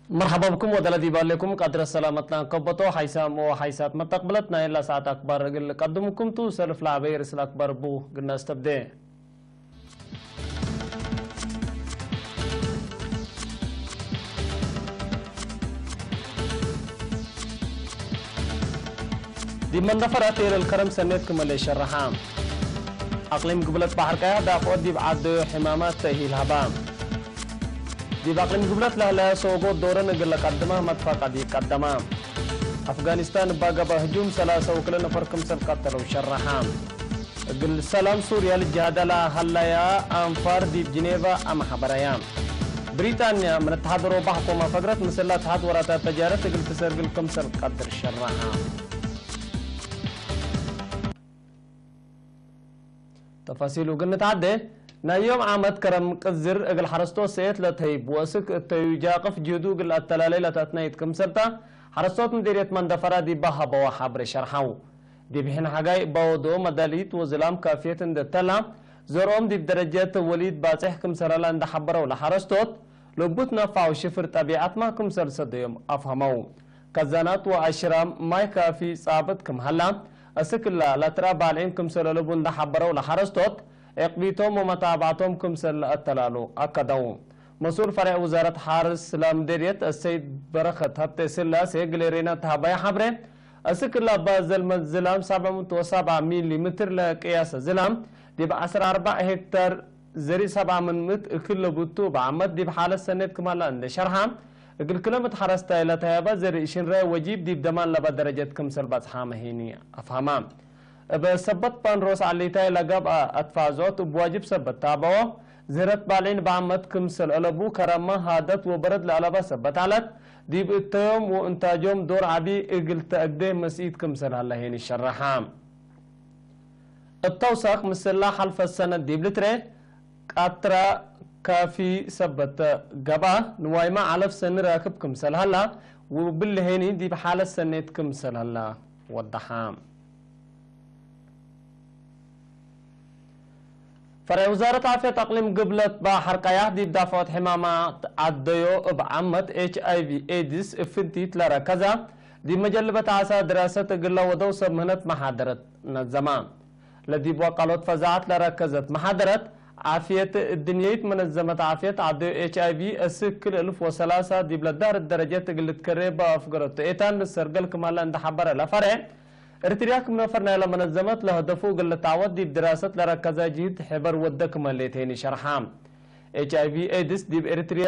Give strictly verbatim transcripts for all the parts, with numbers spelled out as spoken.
መርሐባ ብኩም ወደለ ዲብ ሌኩም ቀድረ ሰላመትና ከበቶ ሓይሳም ወሓይሳት መተቅብለት ናይ እላ ሰዓት አክባር እግል ቀድምኩም ቱ። ሰልፍ ለዐበይ ርእስ ለአክባር ቡ ግና እስተብዴ። ዲብ መንደፈረ ቴለል ከረም ሰኔት ክመ ለሸረሐ። አቅሊም ግብለት በሐር ቀያሕ ዳፍዖት ዲብ ዐደዮ ሕማማት ተእሂል ሀባ። ዲብ አቅሊም ግብለት ለህለያ ሶጎ ዶረን እግል ለቀድመ መትፈቀድ ይቀደመ። አፍጋኒስታን እባ ገብአ ህጁም ሰላሰ ወክለ ነፈር ክምሰል ቀተለው ሸረሐ። እግል ሰላም ሱርያ ልጅሃዳ ለሀለያ አንፋር ዲብ ጅኔቫ አመሐበረያ። ብሪጣንያ ምን እትሓድ አውሮፓ ሕኮመ ፈግረት ምስላ እትሓድ ወራታት ተጃረት እግል ትሰርግል ክምሰል ቀድር ሸረሐ። ተፋሲሉ እግል ንትዓዴ፣ ናይ ዮም ዓመት ከረም ቅዝር እግል ሐረስቶት ሰኤት ለተህይብ ወእስክ እተዩ ጃቅፍ ጅህዱ እግል አተላሌ ለተአትናይት ክምሰልታ ሐረስቶት ምዴርየት መንደፈራ ዲባ ሀበዋ ሐብሬ ሸርሐው። ዲብ ሕን ሐጋይ እባ ወዶ መዳሊት ወዝላም ካፍየት እንደ ተላ፣ ዘርኦም ዲብ ደረጀት ወሊድ ባጽሕ ክምሰለላ እንደ ሐበረው ለሐረስቶት፣ ለቡት ነፋው ሽፍር ጠቢዐትመ ክምሰል ሰደዮም አፍሀመው። ከዛናት ወአሽራም ማይ ካፊ ጻብጥ ክም ሀላ፣ እስክላ ለትረአ ባልዒን ክምሰል አለቡ እንደ ሐበረው ለሐረስቶት፣ ዕቅቢቶም ወመታብዐቶም ክምሰል ለአተላሉ አከደው። መስኡል ፈሬዕ ውዛረት ሐርስ ለምዴርየት አሰይድ በረኸት ሀብቴ ስላሴ እግል ኤሬና ተሀበየ ሐብሬ፣ እስክላ እባ ዘልመት ዝላም ሰብዕ ምእት ወሰብዓ ሚሊ ምትር ለቅያሰ ዝላም፣ ዲብ ዐስር አርበዕ ሄክታር ዘሪእ ሰብዓ ምን ምእት እክል ለቡቱ፣ እብ ዓመት ዲብ ሓለት ሰኔት ክም ሀላ እንዴ ሸርሐ፣ እግል ክለ ምእት ሐረስታይ ለተሀበ ዘሪእ ሽንራይ ወጂብ ዲብ ደማን ለበ ደረጀት ክምሰል በጽሐመ ሄኒ አፍሀመ። እብ ሰበት ፓንሮስ ዐሊታይ ለገብአ አትፋዞት እብ ዋጅብ ሰበት ታበዎ፣ ዝህረት ባልዒን እብ ዓመት ክምሰል አለቡ፣ ከረመ፣ ሃደት ወበረድ ለአለበ ሰበት ዐለት፣ ዲብ እተዮም ወእንታጆም ዶር ዐቢ እግል ተአግዴ መስኢት ክምሰል ሀለ ሄኒ ሸረሐ። እብ ተውሳክ፣ ምስላ ሐልፈ ሰነት ዲብ ልትሬ ቃትራ ካፊ ሰበት ገብአ፣ ንዋይመ ዐለፍ ሰኒ ራክብ ክምሰል ሀላ፣ ወብልሄኒ ዲብ ሓለት ሰኔት ክምሰል ሀላ ወደሐ። ፈሬዕ ውዛረት ዓፍየት አቅሊም ግብለት ባሕር ቀያሕ ዲብ ዳፍዖት ሕማማት ዐደዮ እብ ዓመት ኤች አይ ቪ ኤድስ እብ ፍንቲት ለረከዘ ዲብ መጀልበት ዓሳ ድራሰት እግለ ወደው ሰብ ምህነት መሓደረት ነዘመ። ለዲብ ወቃሎት ፈዛዐት ለረከዘት መሓደረት፣ ዓፍየት እድንየይት መነዘመት ዓፍየት ዐደዮ ኤች አይ ቪ እስክ ክል እልፍ ወሰላሳ ዲብ ለዳህርት ደረጀት እግል ልትከሬ በአፍገረቱ ኤታን ልሰርገል ክማለ እንደ ሐበረ ለፈሬዕ፣ እርትርያ ክም ነፈር ናይለ መነዘመት ለሀደፉ እግል ልትዐወት ዲብ ድራሰት ለረከዘ ጅህድ ሕበር ወደ ክመ ሌት ሄኒ ሸርሐ። ኤች አይ ቪ ኤድስ ዲብ ኤርትርያ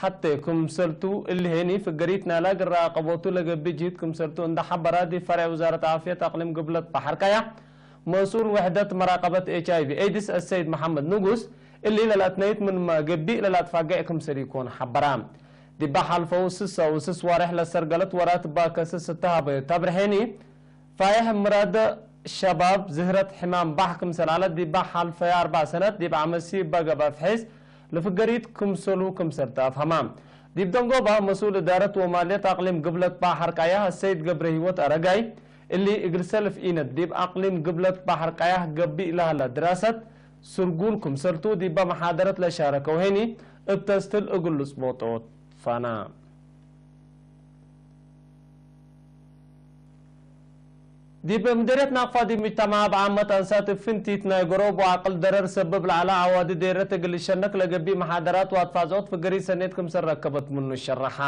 ሐቴ ክምሰልቱ እሊ ሄኒ ፍገሪት ናይላ እግል ረአቀቦቱ ለገብእ ጅህድ ክምሰልቱ እንደ ሐበራ ዲብ ፈሬዕ ውዛረት ዓፍየት አቅሊም ግብለት በሐር ቀያሕ መስኡል ውሕደት መራቀበት ኤች አይ ቪ ኤድስ አሰይድ መሐመድ ንጉስ እሊ ለለአትነይት ምንመ ገብእ ለለአትፋገዕ ክምሰል ኢኮን ሐበራ። ዲባ ሐልፈው ስሰ ወስስ ዋሬሕ ለሰርገለት ወራት እባ ከስስ እተ ሀበዩ ተብርሔኒ ፋይሕ ምራድ ሸባብ ዝህረት ሕማም ባሕ ክምሰል ዐለት ዲባ ሐልፈየ አርበዕ ሰነት ዲብ ዐመሲ እባ ገብአ ፍሒዝ ለፍገሪት ክምሰሉ ክምሰል ተአፍሀማ። ዲብ ደንጎባ መስኡል እዳረት ወማልየት አቅሊም ግብለት ባሕር ቀያሕ አሰይድ ገብረሂወት አረጋይ እሊ እግል ሰልፍ ኢነት ዲብ አቅሊም ግብለት ባሕር ቀያሕ ገብእ ለሀለ ድራሰት ስርጉል ክምሰልቱ ዲበ መሓደረት ለሻረከው ሄኒ እብ ተስትል እግል ልጽቦጦ ትፋና። ዲብ ምዴርየት ናቅፋ ዲብ ምጅተማዕ እብ ዓመት አንሳት እብ ፍንቲት ናይ ገሮብ ወዐቅል ደረር ሰብብ ለዐለ አዋዲ ዴረት እግል ልሸነክ ለገብእ መሓደራት ወአትፋዞት ፍገሪት ሰኔት ክምሰል ረከበት ምኑ ሸረሐ።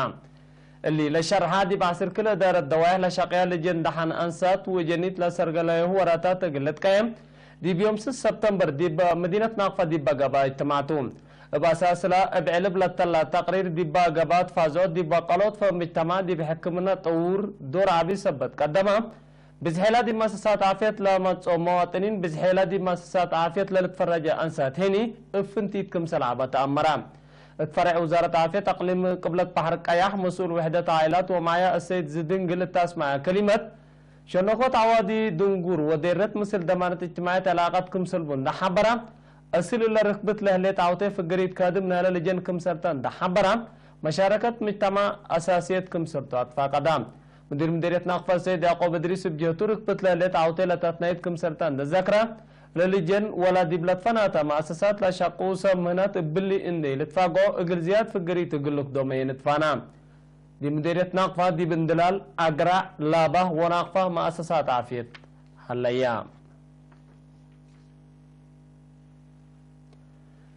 እሊ ለሸርሐ ዲብ ዐስር ክልኤ ዳረት ደዋይሕ ለሸቅያ ልጅን ደሐን አንሳት ወጀኒት ለሰርገለዩ ወራታት እግል ልትቀየም ዲብ ዮም ስስ ሰብተምበር ዲብ መዲነት ናቅፋ ዲበ ገብአ እጅትማዕቱ። እብ አሳስላ እብ ዕልብ ለተላ ተቅሪር ዲበ ገብአ ትፋዞት ዲብ ወቀሎት ፈ ምጅተማዕ ዲብ ሕክምነ ጥውር ዶር ዐቢ ሰበት ቀደመ። ብዝሔላ ዲብ መሰሳት ዓፍየት ለመጽኦ መዋጥኒን ብዝሔላ ዲብ መሰሳት ዓፍየት ለልትፈረጀ አንሳት ሄኒ እብ ፍንቲት ክምሰል ዐበ ተአመረ። እት ፈሬዕ ውዛረት ዓፍየት አቅሊም ቅብለት በሐር ቀያሕ መስኡል ውሕደት ዓኢላት ወማያ እሰይድ ዝድንግል እት አስመዐ ከሊመት፣ ሸነኮት ዐዋዲ ድንጉር ወዴረት ምስል ደማነት እጅትማዕየት ዕላቀት ክምሰልቡ እንደ ሐበረ፣ እስል እለ ርክብት ለህሌት ዐውቴ ፍግሪት ካድም ናይለ ልጀን ክምሰልተ እንደ ሐበራ፣ መሻረከት ምጅተማዕ አሳስየት ክምሰልቱ አትፋቀዳ። ሙዲር ምዴርየት ናቅፋ ሰይድ ያዕቆብ እድሪስ እብ ጀህቱ፣ ርክብት ለህሌት ዐውቴ ለታትናይት ክምሰልተ እንደ ዘክረ፣ ለልጀን ወላ ዲብ ለትፈናተ መአሰሳት ለሸቁ ሰብ ምህነት እብሊ እንዴ ልትፋግዖ እግል ዝያድ ፍግሪት እግል ልክዶመ የንትፋና። ዲብ ምዴርየት ናቅፋ ዲብ እንድላል፣ አግራዕ፣ ላባህ ወናቅፋ መአሰሳት ዓፍየት ሀለያ።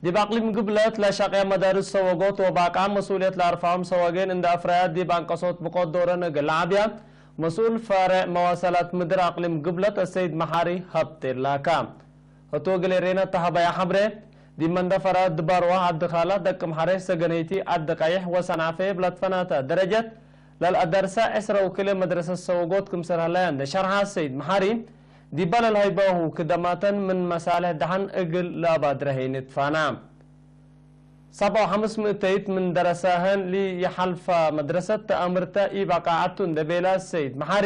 ዲብ አቅሊም ግብለት ለሸቅየ መዳርስ ሰወጎት ወባቃ መስኡልየት ለአርፋሆም ሰወጌን እንደ አፍረያ ዲብ አንቀሶት ብቆት ዶረን እግል ለዐብያ መስኡል ፈሬዕ መዋሰላት ምድር አቅሊም ግብለት አሰይድ መሓሪ ሀብቴ ላካ። ህቱ እግል ኤሬና ተሀበያ ሐብሬ፣ ዲብ መንደፈራ ድባርዋ፣ ዐዲ ካላ፣ ደቅምሐሬ፣ ሰገነይቲ፣ ዐዲ ቀይሕ ወሰንዓፌ እብ ለትፈናተ ደረጀት ለልአዳርሳ ዕስረ ወክልኤ መድረሰት ሰወጎት ክምሰል ሀለያ እንደ ሸርሐ ሰይድ መሓሪ፣ ዲበ ለልሀይበሁ ክደማተን ምን መሳልሕ ደሐን እግል ለአባድረ ሄኒ ትፋና። ሰብዓ ወሐምስ ምእተይት ምን ደረሳሀን ለኢሐልፋ መድረሰት ተአምርተ ኢበቃዐቱ እንደ ቤላ ሰይድ መሓሪ፣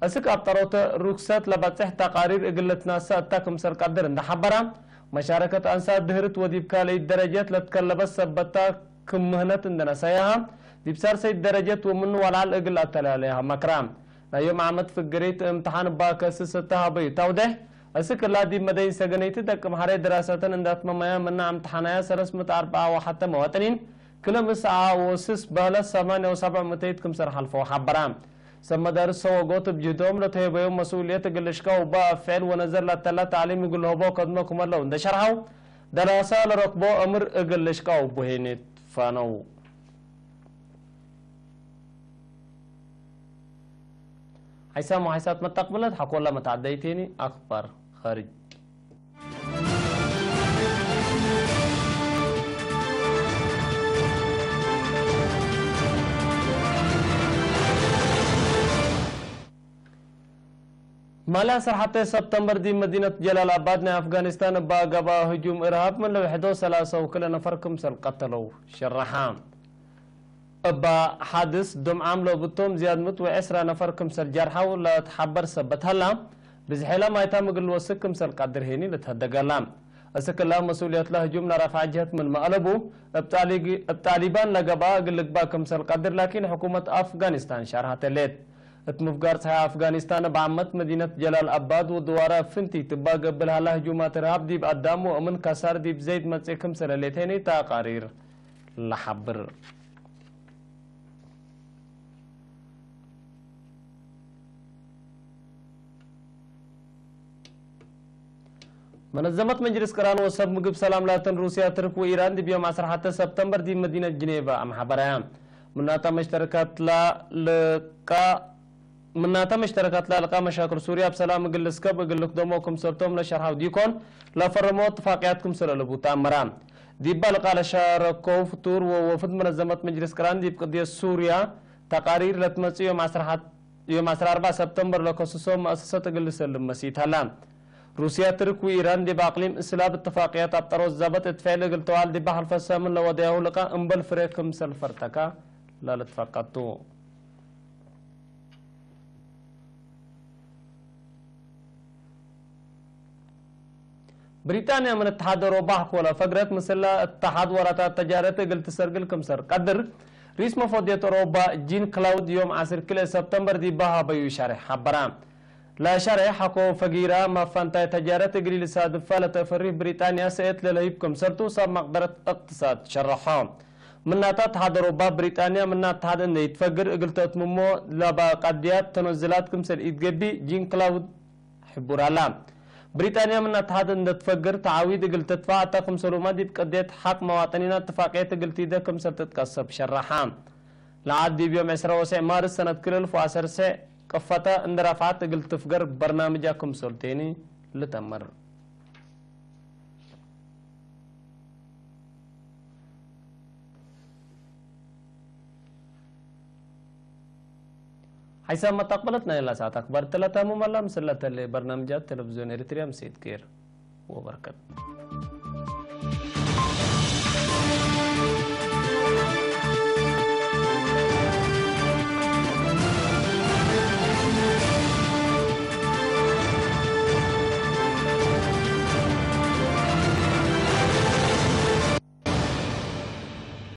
እስክ አብጠሮተ ሩክሰት ለበጽሕ ተቃሪር እግል ልትናሰ እተ ክምሰል ቀድር እንደ ሐበራ፣ መሻረከት አንሳት ድህርት ወዲብ ካልአይት ደረጀት ለትከለበት ሰበታ ክም ምህነት እንደ ነሰያሃ፣ ዲብ ሳልሰይት ደረጀት ወምኑ ወለዐል እግል አተላሌሃ መክራ። ናይ ዮም ዓመት ፍግሪት እምትሓን እባ ከስስ እተ ሀበዩ ተውዴሕ፣ እስክ እላ ዲብ መደይን ሰገነይቲ ደቅምሐሬ ድራሰተን እንደ አትመመያ ምነ አምትሓናያ ሰለስ ምእት አርብዓ ወሐተ መዋጥኒን፣ ክለ ምስዓ ወስስ በህለት ሰማንያ ወሰብዕ ምእተይት ክምሰል ሐልፈው ሐበራ። ሰብ መዳርስ ሰወጎት እብ ጅህዶም ለተሄበዮም መስኡልየት እግል ልሽቀው እበ አፍዕል ወነዘር ለተላ ተዕሊም እግል ልህቦ ከድሞ ክመ ለው እንደ ሸርሐው፣ ደራሰ ለረክቦ እምር እግል ልሽቀው እቡ ሄኒ ትፋነው። ሐይሳም ወሐይሳት መተቅብለት ሐቆለ መትዐደይቴኒ አክባር ኸርጅ። ማልያ ሰርሐተ ሰብተምበር ዲብ መዲነት ጀላል አባድ ናይ አፍጋኒስታን እባ ገብአ ህጁም እርሃብ ምን ለውሕዶ ሰላሰ ወክለ ነፈር ክምሰል ቀተለው ሸረሐ። እባ ሐድስ ዶም ዓም ለብቶም ዝያድ ምእት ወዕስራ ነፈር ክምሰል ጀርሐው ለትሐበር ሰበት ሀላ፣ ብዝሔለ ማይታም እግል ልወስክ ክምሰል ቀድር ሄኒ ልትሀደገ ሀላ። እስክላ መስኡልየት ለህጁም ለረፍዐ ጀህት ምንመ አለቡ፣ እብ ጣሊ-፣ እብ ጣሊባን ለገብአ እግል ልግባእ ክምሰል ቀድር ላኪን ሕኩመት አፍጋኒስታን ሻርሐት ህሌት። እት ምፍጋር ጸሓይ አፍጋኒስታን እብ ዓመት መዲነት ጀላል አባድ ወድዋረ ፍንቲት እባ ገብእ ለሀላ ህጁማት እርሃብ ዲብ አዳም ወእምን ከሳር ዲብ ዘይድ መጽእ ክምሰል ህሌት ሄኒ ተቃሪር ለሐብር። መነዘመት መጅልስ ቅራን ወሰብ ምግብ ሰላም ላተን ሩስያ፣ ትርክ ወኢራን ዲብ ዮም ዐስር ሐተ ሰብተምበር ዲብ መዲነት ጅኔቫ አምሐበረያ። ምናተ መሽተረካት ላ ልቃ፣ ምናተ መሽተረካት ላ ልቃ መሻክል ሱርያ እብ ሰላም እግል ልስከብ እግል ልክደሞ ክምሰልቶም ለሸርሐው ዲኮን፣ ለፈረሞ እትፋቅያት ክምሰል አለቡ ተአመራ። ዲበ ልቃ ለሻረከው ፍጡር ወወፍድ መነዘመት መጅልስ ቅራን ዲብ ቅድየት ሱርያ ተቃሪር ለትመጽእ ዮም ዐስር ሐት ዮም ዐስር አርበዕ ሰብተምበር ለከስሶ መአሰሰት እግል ልሰልም መሲት ሀላ። ሩስያ፣ ትርክ ወኢራን ዲብ አቅሊም እስላብ እትፋቅያት አብጠሮት ዛበት እት ፍዕል እግል ተውዓል ዲብ ሐልፈ ሰምን ለወደያሁ ልቃእ እምበል ፍሬ ክምሰል ፈርተካ ለልትፈቀድ ቱ። ብሪጣንያ ምን እተሓድ አውሮፓ ሐቆለ ፈግረት፣ ምስለ እተሓድ ወላታት ተጃረት እግል ትሰርግል ክምሰል ቀድር፣ ርኢስ መፈድየት አውሮፓ ጂን ክላውድ ዮም ዐስር ክልኤ ሰብተምበር ዲብ ሀበዩ ሸሬሕ ሐበራ። ለሸሬሕ ሐቆ ፈጊራ ማፋንታይ ተጃረት እግል ኢልሳድፋ ለተፈሪህ ብሪጣንያ ሰእየት ለለህይብ ክምሰልቱ ሰብ መቅደረት እቅትሳድ ሸረሖ። ምናተ እተሓድ አውሮፓ ብሪጣንያ ምነ እተሓድ እንዴ ኢትፈግር እግል ተትምሞ ለበ ቀድያት ተነዝላት ክምሰል ኢትገብእ ጂን ክላውድ ሕቡር ዐላ። ብሪጣንያ ምን አትሓድ እንደ ትፈግር ተዓዊድ እግል ትድፋዕ እተ ክምሰሉመ ዲብ ቅድየት ሐቅ መዋጥኒና እትፋቅየት እግል ቲደ ክምሰል ትትቀሰብ ሸረሐ። ለዓድ ዲብ ዮም ዕስረ ወሰዕ ማርስ ሰነት ክል እልፍ ወዐሰርሰዕ ቅፈተ እንደ ረፍዐት እግል ትፍገር በርናምጃ ክምሰል ቴኒ ልተመር። ሐይሳም መተቅበለት ናይላ ሰዓት አክባር ተለታሙ መላ ምስል ለተሌ በርናምጃት ቴሌቪዝዮን ኤሪትሪያ ምሴት ኬር ወበርከት።